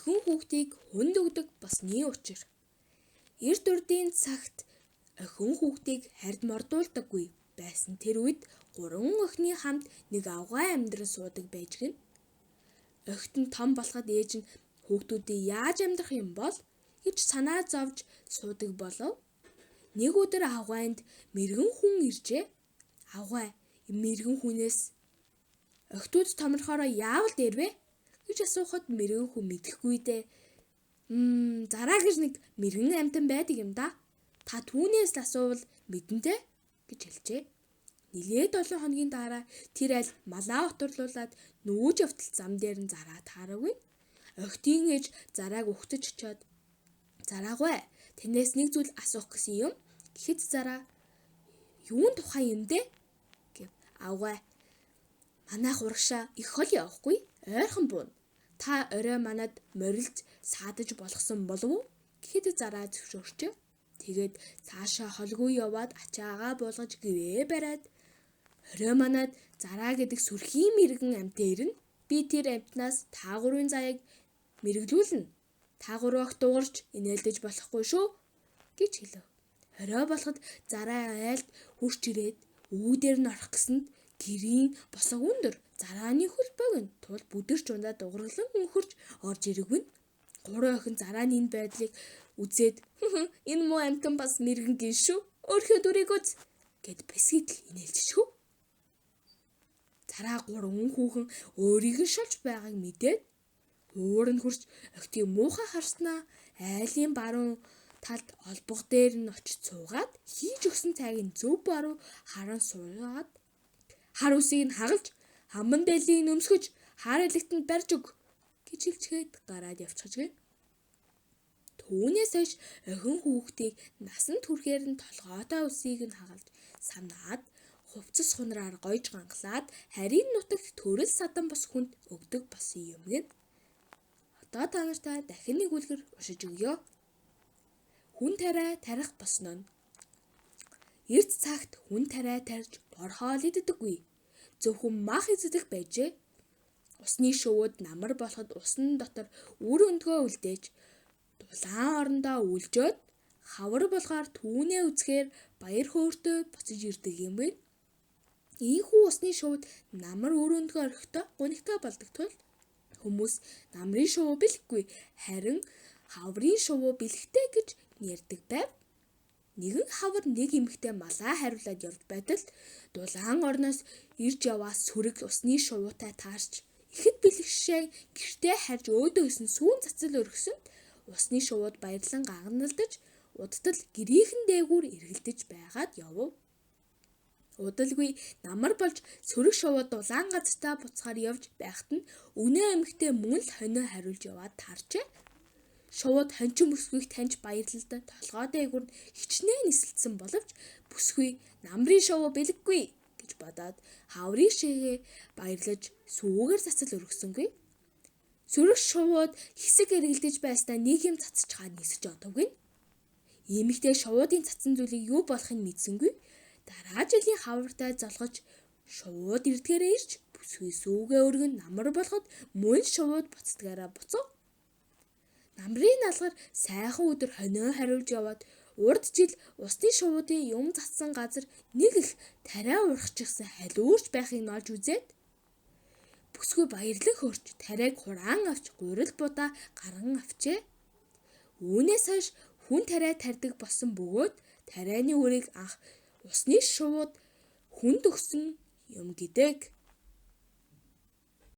Охин хүүхдийг хүнд өгдөг болсны учир. Эрт урдын цагт охин хүүхдийг харьд мордуулдаггүй байсан тэр үед гурван охины хамт нэг авгай амьдран суудаг байж гэнэ. Охид нь том болоход ээж нь хүүхдүүдийг яаж амьдрах юм бол гэж санаа зовж суудаг болов. Нэг өдөр авгайнд мэргэн хүн иржээ. Авгай мэргэн хүнээс охидууд томорхоороо яавал дээр вэ гэж асуухад мэргэн хүн мэдэхгүй дээ. Зараа гэж нэг мэргэн амьтан байдаг юм да. Та түүнээс л асуувал мэднэ дээ гэж хэлжээ. Нилээд олон хоногийн дараа тэр айл малаа утарлуулад нүүж явтал зам дээр нь Зараа таараагүй. Охидын ээж Зарааг угтаж очиод "Зараагүй, танаас нэг зүйл асуух гэсэн юм" гэхэд Зараа "Юун тухай юм дээ?" гэв. "Авгай, манайх урагшаа их хол явахгүй, ойрхон бууна. Та орой манад морилж саадаж болгосон болов уу?" гэхэд Зараа зөвшөөрчээ. Тэгээд цаашаа холгүй яваад ачаагаа буулгаж гэрээ бариад орой манад Зараа гэдэг сүрхий мэргэн амьтан ирнэ. Би тэр амьтнаас та гурвын заяаг мэргэлүүлнэ. Та гурав охид дуугарч инээлдэж болохгүй шүү гэж хэлэв. Орой болоход Зараа айлд хүрч ирээд үүдээр нь орох гэсэнд гэрийн босог өндөр Зарааны хөл богино тул бүдэрч унаад дугарлан өнхөрч орж ирэгвэн. Гурван охин Зарааны энэ байдлыг үзээд "Энэ муу амьтан бас мэргэн гин шүү. Өөрийнхөө дүрийг үз" гэд бэсгийтэл инээлчихв. Зараа гурван хүүхэн өөрийг нь шолж байгааг мэдээд уур нь хүрч охидыг муухай харснаа айлын баруун талд олбого дээр нь очиж суугаад хийж өгсөн цайг нь зөв баруун харан суугаад хар үсийг нь хагалж хаман дэлийг нөмсгөж хар элэгтэнд барьж өг гэж хэлчихэд гараад явчихж гэнэ. Түүнээс хойш охин хүүхдийг насанд хүрэхээр нь толгойтой үсийг нь хагалж самнаад хувцас хунраар гойж гангалаад харийн нутагт төрөл садан бус хүнд өгдөг болсон юм гэнэ. Одоо та нартай дахин нэг үлгэр уншиж өгье. Хүн тариа тарих босно нь. Эрт цагт хүн тариа тарьж бор хоол иддэггүй. Зөвхөн мах эзэдэх байжээ. Усны шувууд намар болоход усан дотор үр өндгөө үлдээж дулаан орондоо үлжөөд хавар болохоор түүнээ үзэхээр баяр хөөртэй буцаж ирдэг юм байна. Ийнхүү усны шувууд намар үр өндгөө орхихдоо гунигтай болдог тул хүмүүс намрын шувуу бэлэггүй харин хаврын шувуу бэлэгтэй гэж нэрдэг байв. Нэгэн хавар нэг эмэгтэй малаа хариулаад явж байтал дулаан орноос ирж яваа сүрэг усны шувуутай таарч ихэд бэлэгшээ гэртээ харж өөдөө исэн сүүн цацал өргөсөнд усны шувууд баярлан гагналдаж удтал гэрийнхэн дээгүүр эргэлдэж байгаад явв. Удалгүй намар болж сөрөг шувуу дулаан газартаа буцахаар явж байхад нь өнөө эмэгтэй мөн л хонио хариулж яваад таарчээ. Шувууд хончин бүсгүйг таньж баярлалд толгой дээгүүр нь хичнээн нисэлтсэн боловч бүсгүй намрын шувуу бэлэггүй гэж бодоод хаврын шигээ баярлаж сүүгээр цацал өргөсөнгүй. Сөрөг шувууд хэсэг эргэлдэж байснаа нэг юм цацчихаад нисэж одов гэнэ. Эмэгтэй шувуудын цацсан зүйлийг юу болохыг мэдсэнгүй. Дараа жилийн хавартай золгож шувууд ирдгээрээ ирж бүсгүй сүүгээ өргөн намар болоход мөн шувууд буцдгаараа буцав. Намрын налгаар сайхан өдөр хонио хариулж яваад урд жил усны шувуудын юм цацсан газар нэг их тариа урахчихсан халиурч байхыг нь олж үзээд бүсгүй баярлан хөөрч тариаг хураан авч гурил будаа гарган авчээ. Үүнээс хойш хүн тариа тарьдаг болсон бөгөөд тарианы үрийг анх усны шувууд хүнд өгсөн юм гэдэг.